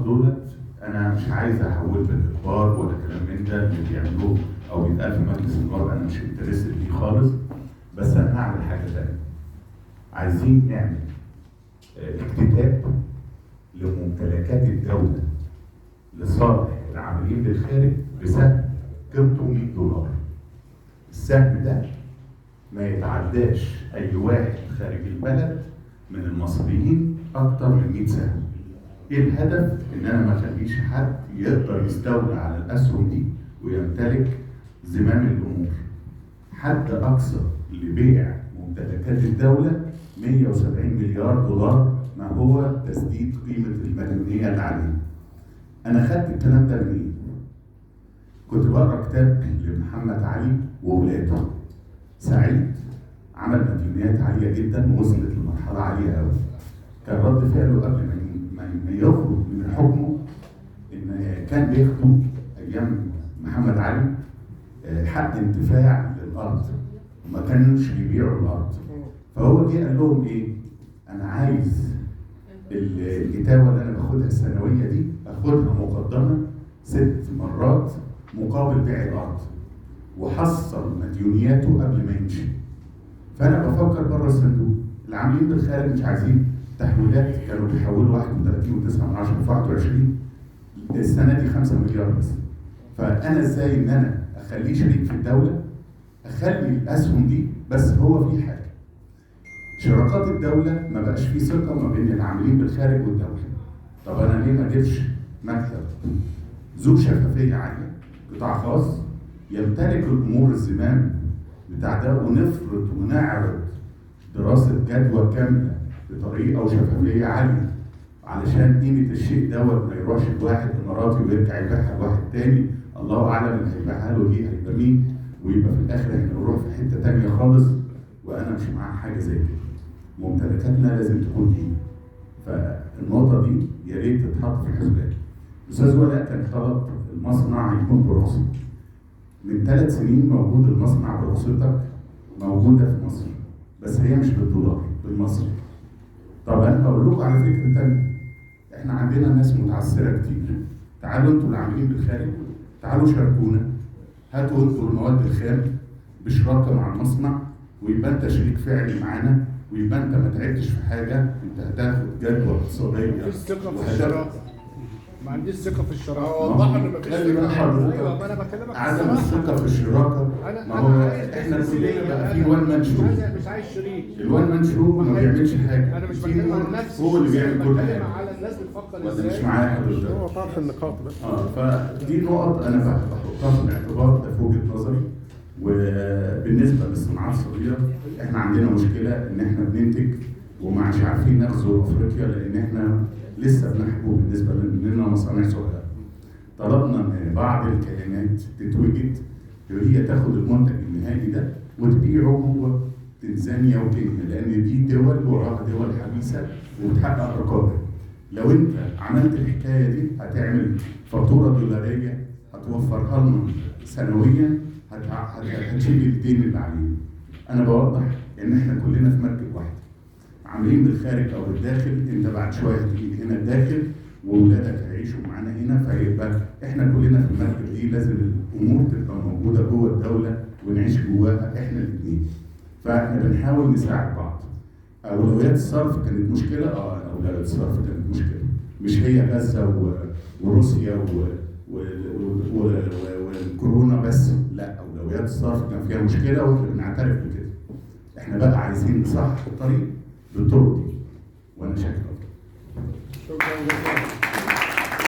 النهار دولت انا مش عايز احول بالاجبار ولا كلام من ده اللي بيعملوه او بيتقال في مجلس النواب، انا مش interested بيه خالص. بس انا هعمل حاجة ثانية. عايزين نعمل اكتتاب لممتلكات الدولة لصالح العاملين بالخارج بسهم قيمته $100. السهم ده ما يتعداش اي واحد خارج البلد من المصريين اكتر من 100 سهم. ايه الهدف؟ ان انا ما اخليش حد يقدر يستولى على الاسهم دي ويمتلك زمام الامور. حد اقصى لبيع ممتلكات الدولة 170 مليار دولار، ما هو تسديد قيمة المديونيه اللي عليه. انا خدت الكلام ده منين؟ كنت بقرا كتاب لمحمد علي واولاده. سعيد عمل مديونيات عالية جدا ووصلت لمرحلة عالية قوي. كان رد فعله قبل ما يخرج من حكمه ان كان بياخدوا ايام محمد علي حق انتفاع للارض وما كانوش بيبيعوا الارض. فهو جه قال لهم ايه؟ انا عايز الاتاوه اللي انا باخدها السنوية دي اخدها مقدمه 6 مرات مقابل بيع الارض، وحصل مديونياته قبل ما يمشي. فانا بفكر بره الصندوق. العاملين بالخارج مش عايزين تحويلات، كانوا بيحولوا 31.9 في 21، السنة دي 5 مليار بس. فانا ازاي ان انا اخليه شريك في الدولة، اخلي الاسهم دي، بس هو في حاجة، شراكات الدولة ما بقاش في ثقة ما بين العاملين بالخارج والدولة. طب انا ليه ما اجيبش مكتب ذو شفافية عالية، قطاع خاص يمتلك الامور الزمام بتاع ده، ونفرض ونعرض دراسة جدوى كاملة بطريقة وشفافيه عالية، علشان قيمة الشيء دوت ما يروحش لواحد اماراتي ويرجع يبيعها لواحد تاني الله اعلم اللي هيبيعها له دي هيبقى مين، ويبقى في الاخر احنا بنروح في حتة تانية خالص. وانا مش مع حاجة زي كده. ممتلكاتنا لازم تكون لينا. فالنقطه دي يا ريت تتحط في الحسبان. الاستاذ ولاء كان طلب المصنع يكون برخصه. من 3 سنين موجود المصنع برخصتك، موجودة في مصر، بس هي مش بالدولار، بالمصري. طب انا هقول لكم على فكرة ثانية، احنا عندنا ناس متعثره كتير. تعالوا انتوا اللي عاملين بالخارج، تعالوا شاركونا، هاتوا انتوا المواد الخام بشراكه مع المصنع، ويبقى انت شريك فعلي معانا، ويبقى انت ما تعبتش في حاجة، انت هتاخد جدوى اقتصادية. مفيش ثقة في الشراكة. ما عنديش ثقة في الشراكة. وضح ان مفيش ثقة. ايوه، ما انا بكلمك عدم الثقة في الشراكة. ما هو احنا كلنا بقى في one man show. مش عايز شريك. ال one man show ما بيعملش حاجة. انا مش بتكلم عن نفسي، هو اللي بيعمل كل حاجة. بتكلم على الناس بتفكر ازاي. ولا مش معايا حضرتك؟ هو طرح النقاط بس. فدي نقط انا بحطها في الاعتبار، ده في وجهه نظري. وبالنسبة للصناعات الصغيرة، احنا عندنا مشكلة ان احنا بننتج ومش عارفين نغزو افريقيا، لان احنا لسه بنحبو بالنسبة لنا مصانع صغيرة. طلبنا ان بعض الكيانات تتوجد وهي تاخد المنتج النهائي ده وتبيعه جوه تنزانيا وكينيا، لان دي دول وراها دول حديثه وبتحقق رقابه. لو انت عملت الحكاية دي هتعمل فاتورة دولاريه هتوفرها لنا سنويا، هتشيل الدين اللي علينا. انا بوضح ان احنا كلنا في مركب واحدة، عاملين بالخارج او بالداخل. انت بعد شوية هتيجي هنا الداخل واولادك هيعيشوا معانا هنا، فيبقى احنا كلنا في المركب دي. لازم الامور تبقى موجودة جوه الدولة ونعيش جواها احنا الاثنين. فاحنا بنحاول نساعد بعض. اولويات الصرف كانت مشكلة، اولويات الصرف كانت مشكلة، مش هي غزة وروسيا والكورونا بس، لا، اولويات الصرف كان فيها مشكلة واحنا بنعترف بكده. احنا بقى عايزين نصحح الطريق بالطرق دي.